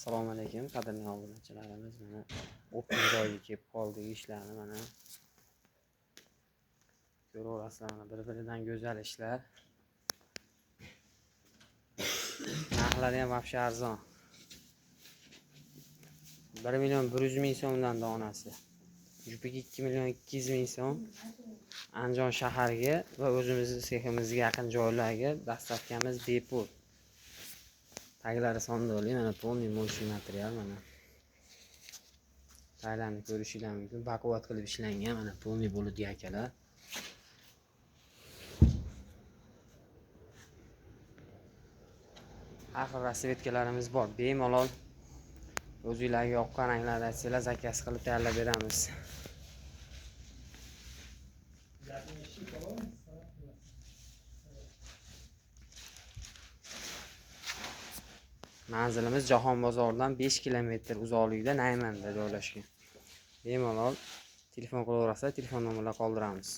Assalomu alaykum, qadrli obunachilarimiz. Mana o'pin joyiga kelib qoldik. Ishlarni mana ko'raverasizlar, mana bir-biridan go'zal ishlar. Narxlari ham вообще arzon. 1 million 100 ming so'mdan donasi. Jupiga 2 million 200 ming so'm. Andijon shahariga va o'zimizni seximizga yaqin joylarga dastavkamiz bepul. Taglari sondiqli, mana полный мощный material, mana. Taglarni ko'rishinglar mumkin. Baquvvat qilib ishlangan, mana полный bo'ladigan akalar. Har xil rasvetkalarimiz bor. Bemalol o'zinglarga yoqqan ranglarni aytsanglar, zakaz qilib tayyorlab beramiz. Manzilimiz Jahon bozoridan 5 kilometr uzoqlikda Naymanda joylashgan. Bemalol telefon qilaverasizlar, telefon nomerlar qoldiramiz.